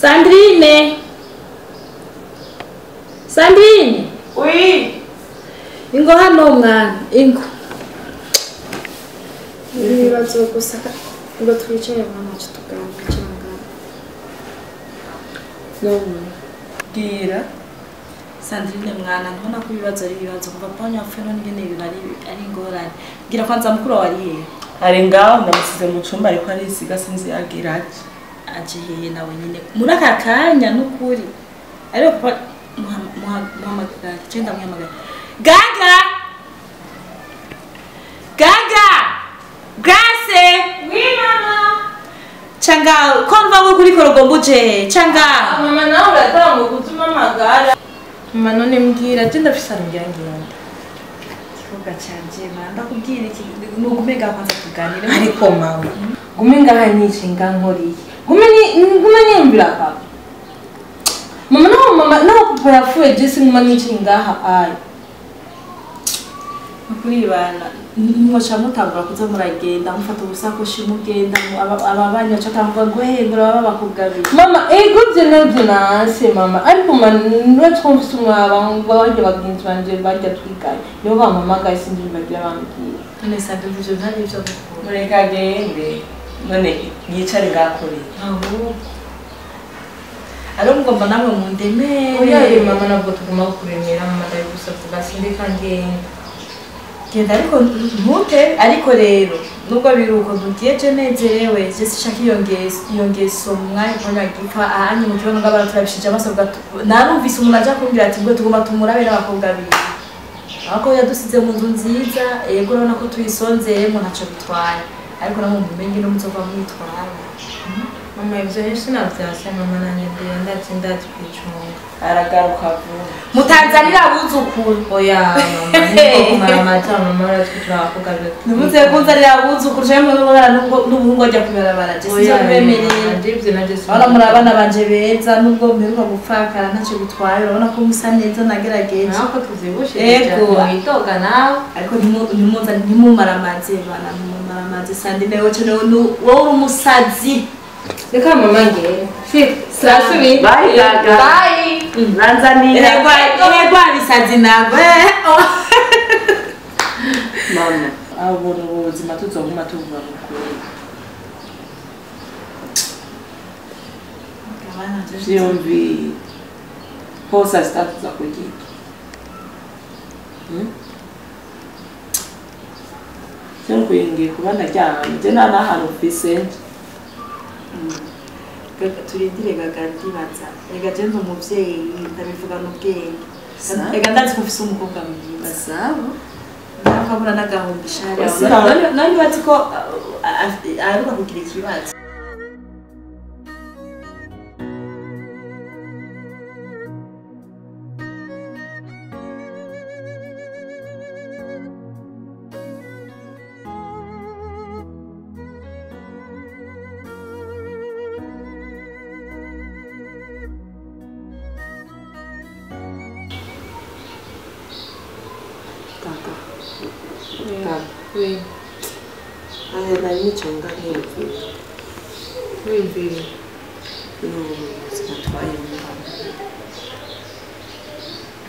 Sandrine. Sandrine. Oui. Ingo hano mwana, ingo. Ibibazo gusa ngo twicare mama tuganire cyangwa. No. Gira. Sandrine mwana ntubona ko ibibazo ari ibibazo kuva panya apfe none ngene ibintu ari ingorane. Gira kwanza mukuru wari hehe? Ari ngaho ndamusize mu cumba ariko arisiga sinzi agira ati. Aje hehe nawe nyine muri aka kanya n'ukuri. Ariko papa muhamagara cyenda muhamagara. Gaga! Gaga! Grace! Oui mama. Changa konva we kuri korogombuje changa. Mama nawe uratanga gutuma amagara. Mama none mbwira je ndafisa ngira ngenda. Kivuga canje manda kubwira iki nugume kwanza tuganire. Ariko mama gume ngaha nyishinga nkoriye. Gume ni gume nyumvira papa. Mama no mama no papa yapfuye je singuma nyishinga ngaha ayi. Kuri bana mwoca mutangura kuza muragenda mufata ubusakoshi mugenda ababanya baca tangwa guhembura baba bakugabira. Mama ego byo nabyo nanse mama ariko mama twumvise umwaba bajya bagenzi banje bajya twiganye nibo bampamagaye sinzi bagira bambwira. None sande ivyo ntari ivyo gukora. Mureka agende none yicare ngakore. Ahubwo ari mugomba namwe mundemere. Oya mama nabwo tuguma kuremera mama ndabigusabye basi ndeka ngende. Genda ariko ntute ariko rero nubwo biruko ntugiye je nezerewe je sishaka iyo ngeso mwanya konya gipfa ahanye mu kibono ngabara turabishije amaso gato narumvise umuntu aja kumbwira ati ngo tugomba tumurabera abakobwa biwe ako yadusize mu nzu nziza yego urabona ko tuyisonzeyemo ntaco bitwaye ariko namwe mumenye no muzova mwitwara. Mama ivyo henshi navyase mama nanje ndazi ndazi kwicunga. Aragaruka vuba. Mutanzanira abuzukuru. Oya mama niko kumara amata mama uratwitira abakobwa biwe. Nimuze kunzanira abuzukuru canke mubabara n'umuhungu ajya kubarabara je sinzo kubemerera. Ndivyo nanje urabona muri abana banje beza nubwo mperuka gupfakara ntaco bitwaye urabona ko musa neza nagerageje. Nako tuzibushe ego witoga nawe ariko ntimuza ntimumaramaze bana ntimumaramaze Sandrine wowe uri umusazi. Reka mama ngende. Sasubi. Bye Gaga. Bye. Nanzanira. Erega bisazi nagwe. Mama, abona ubuzima tuzoguma tuvuga mukuru. Vyumvi. Posa zitatu za kujiki. Cyo kwingiye kuba ndaryamye je nta nahantu mfise. Turindire Gaga ndibaza rega je ndi umuvyeyi ndabivuga n'ubwenge rega ndazi ko mfise umukobwa mwiza sawa ndakabura n'agahumbi shari none bazi ko aheruka kugira ikibazo. Oui. Aya nari niconga nkiyumvira. Wiyumvira? N'ubuzima tubayemo.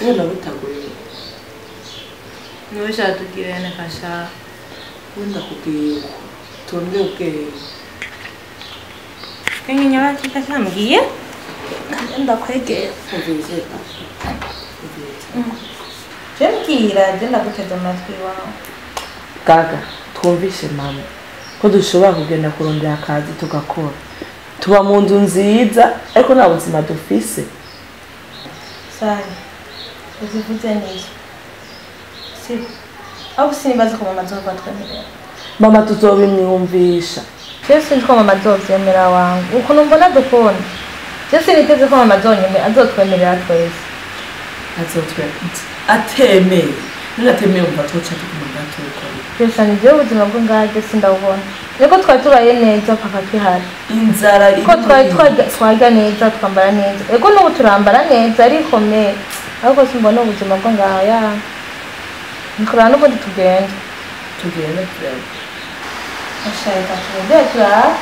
Ubona butagoye. Niwe shatubwira yene kasha. Wenda kubwira. Turondere ubwenge. Kenye nyabaki kashambwiye? Ndakwegera. Umvirize. Umvirize. Je mbwira, je ndaguteze amatwi wawe. Gaga, twumvishe mama ko dushobora kugenda kurondera akazi tugakora. Tuba mu nzu nziza ariko nta buzima dufise. Sani, uzivuze neza. Si, aho sinibaza ko mama azova twemerera. Mama tuzobimwumvisha. Je sinzi ko mama azovyemera wangu. Ukuntu mbona dukunda. Je siniteze ko mama azotwemerera twese. Azotwemerera. Atemeye. Ninatemeye umva twoca tukumva tukora. Pesa ni byo ubuzima bwo ngaje sindabubona. Niko twari tubaye neza papa kihari. Inzara iri. Ko twari twarya neza twambara neza. Ego n'ubu turambara neza ariko me ariko simbona ubuzima bwo ngaha ya. Nikora n'ubundi tugenda. Tugenda turebe. Ashaka tugenda turaba.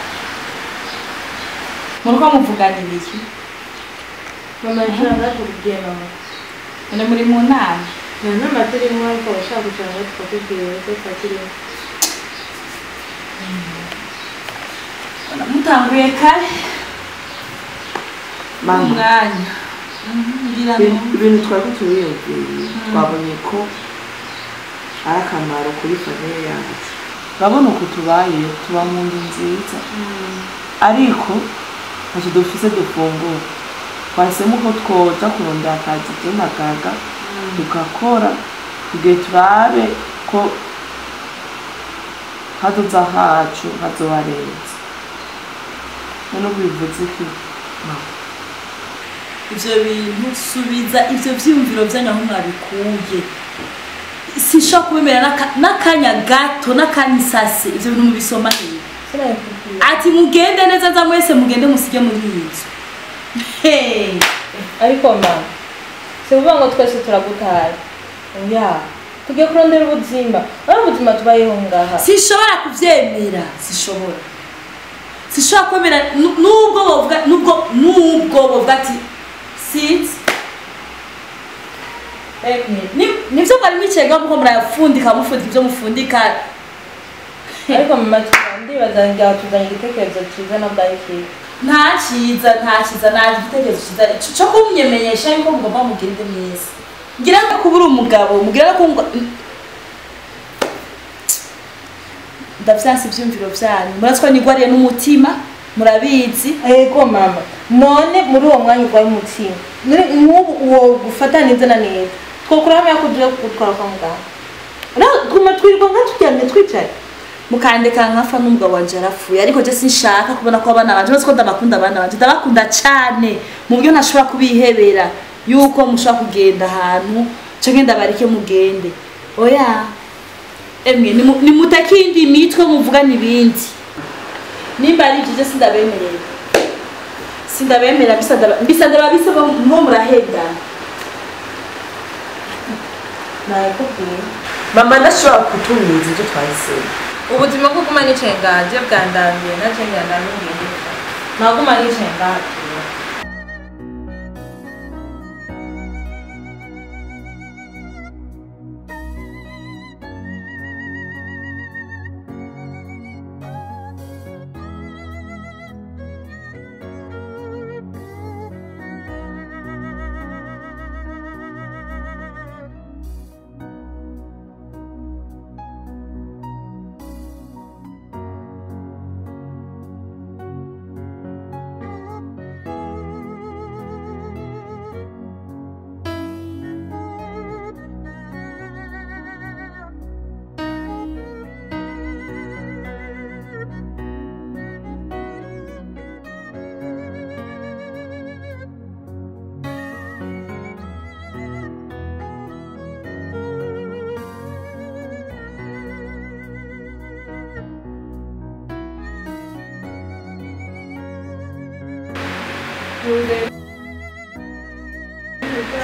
Muriko muvuganira iki? Mama nshaka tukubwiye mama. None muri mu nama? Nta nama turimo ariko abashaka kugira ngo tukakubwire ko twakirimo. Mutanguye kare. Mama. Umwanya. Ibintu twari turiyumviye twabonye ko ari akamaro kuri famille yacu. Urabona uko tubaye tuba mu nzu nziza ariko ntacyo dufise dufungura. Twahisemo ko twoja kurondera akazi je na Gaga tugakora kugira turabe ko hazoza hacu hazoba heza. None ubivuze iki mama? Ivyo bintu subiza ivyo vyiyumviro vyanyu aho mwabikuye. Sinshobora kubemera n'akanya gato n'akanya isase ivyo bintu mubisoma hehe? Ati mugende neza za mwese mugende musige muri iyi nzu. Hey. Ariko mama, si ukuvuga ngo twese turagutaye. Oya, tugiye kurondera ubuzima. Ari ubuzima tubayeho ngaha. Sinshobora kuvyemera, sinshobora. Sinshobora kwemera nubwo bovuga nubwo bovuga ati sinzi. Nivyo mwari mwicaye ngaho muko murayafundika mufundika ivyo mufundika. Ariko mama ndibaza ngira tuzanye igitekerezo cyiza na bwaki. Nta cyiza nta gitekerezo cyiza cyo kumyemenyesha yuko mugomba mugende mwese. Ngira ngo kubura umugabo mugira ko ndavyanse ivyumviro vyanyu. Muratwa nigwariye n'umutima murabizi. Ego mama, none muri uwo mwanya urwaye umutima nk'ubu uwo gufata neza na neza twokora hamwe yakujya gutwara kwa muganga. Guma twirirwa nka turyamye twicaye. Mukandeka nkafa n'umugabo wanje arapfuye ariko je sinshaka kubona ko abana banje ko ndabakunda abana banje ndabakunda cyane mu buryo ntashobora kubihebera yuko mushobora kugenda ahantu canke ndabarike mugende. Oya emwe nimutakindi mitwe muvugana ibindi. Nimba ari ivyo je sindabemerera. Sindabemera bisa ndababisaba mwo murahenda. Nakubwiye mama ndashobora kutumiza ivyo twahisemo. Ubuzima bwo kuguma nicaye ngaha je bwandambiye naje ngandambiye naguma nicaye ngaha.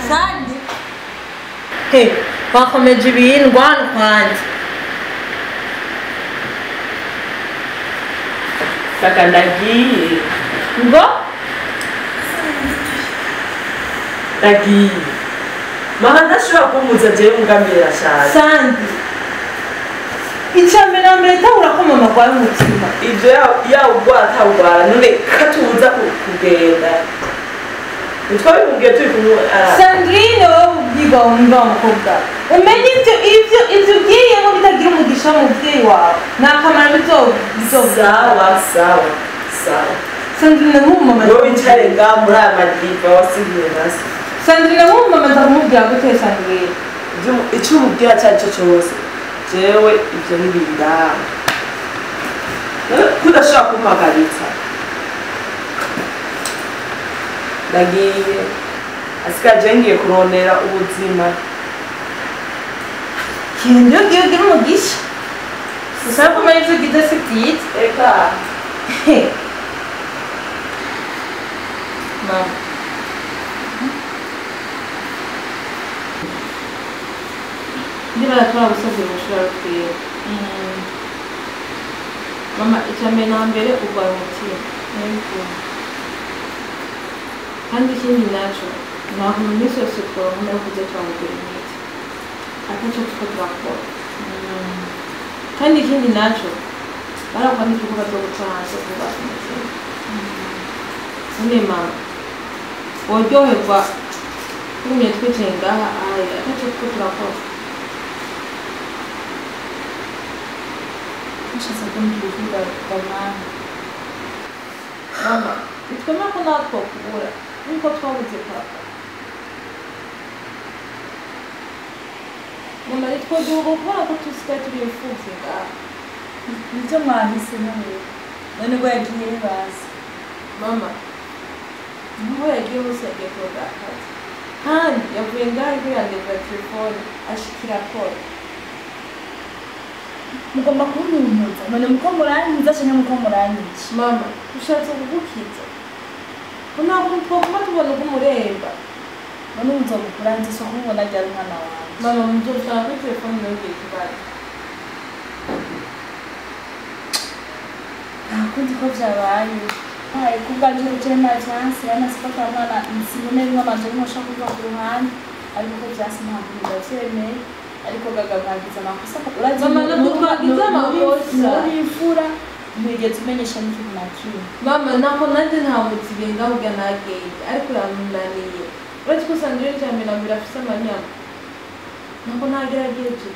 Sandi. Hey, wakomeje ibintu ngwano kwanjye. Saka ndagiye. Ngo? Ndagiye. Mama ndashobora kumuza jewe mugambira ashaje. Sandi. Icya mbere na mbere tabura ko mama arwaye umutima. Ibyo yawugwara atawugwara none katubuza kugenda. Twabimubwiye turi kumwe. Sandrine wowe ubwirwa wumva wa mukobwa. Umenye ibyo ugiyemo bitagira umugisha w'umubyeyi wawe. Nta kamaro Sawa sawa sawa. Sandrine nk'umumama. Wowe wicare ngaha muri aya madiva wasigiye nasi. Sandrine nk'umumama ndamubwira gute Sandrine? Icyo umubwira icyo ari cyo cyose. Jewe ibyo ntibindaba. Kudashobora kumpagaritsa. Ndagiye. Asigaje ngiye kurondera ubuzima. Kintu ugiye ugira umugisha. Usaba kumenya ibyo ugize si byiza. Eka. Mama. Ndibaza turagusabye ubushobora bwiwe. Mama, icya mbere na mbere urwaye umutima. Kandi ikindi naco nta kuntu iminsi yose tworonka yo kuza turagugura imiti ataco tuko turakora. Kandi ikindi naco barakwandika ko bazoguca hanze vuba umutima. None mama woryoherwa tugumye twicaye ngaha aya ataco tuko turakora. Nshatse kumbwira uvuga mama. Mama bitwemera ko nawe twokubura nkuko twabuze papa. Mama ntitwogihuga kubona ko tusigaye turi imfuvyi ngaha. Nivyo mwahisemo rero. None ngo yagiye he bazi? Mama aho yagiye hose yagiye kurondera akazi. Kandi yavuye ngaha ariko yandekura telefone ashikira akora. Mugomba kuntuntuza. None muko murankiza canke muko muranyica? Mama ushatse kugukiza. Ko nta kuntu twoguma tubona uko umuremba. None ubu nzomukura nzi so kumubona ryari umwana wanje? Mama muzosanga kuri telefone ntugire ikibazo. Nta kundi ko vyabaye. Hayi kubwanje je nta vyanse yana siko kwa mwana nsibone bimwe amanje nkoshaka kuva ku ruhande ariko ko vyanse nta kuntu ndavyemeye. Ariko gaga mwagize amakosa urazi Mama, ntabwo twagize amakosa. Muri imfura ntigeze umenyesha n'ikintu na kimwe. Mama naho nanje ntamuzibiye ngaho kugira ntagende ariko yamunaniye. Uretse ko Sandrine cya mbere na mbere afise amanyama. Ntabwo ntagerageje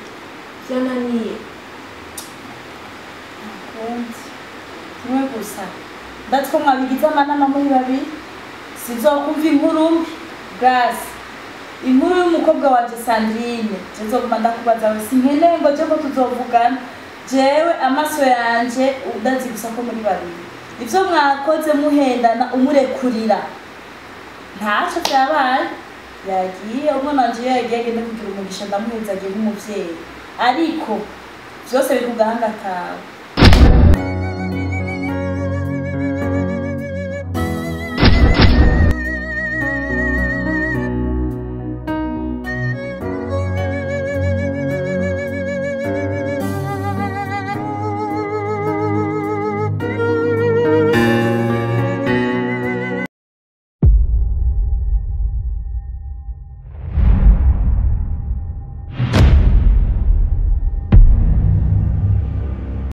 vyananiye. Ntakundi kimwe gusa ndazi ko mwabigize amanama muri babiri sizokumva inkuru mbi Grace inkuru y'umukobwa wanje Sandrine nzoguma ndakubaza we sinkeneye ngo je ko tuzovugana jewe amaso yanje udazi gusa ko muri babiri ivyo mwakoze muhendana umurekurira ntaco vyabaye yagiye umwana wanje iyo yagiye agenda kugira umugisha ndamuhezagiye nk'umuvyeyi ariko vyose biri ku gahanga kawe.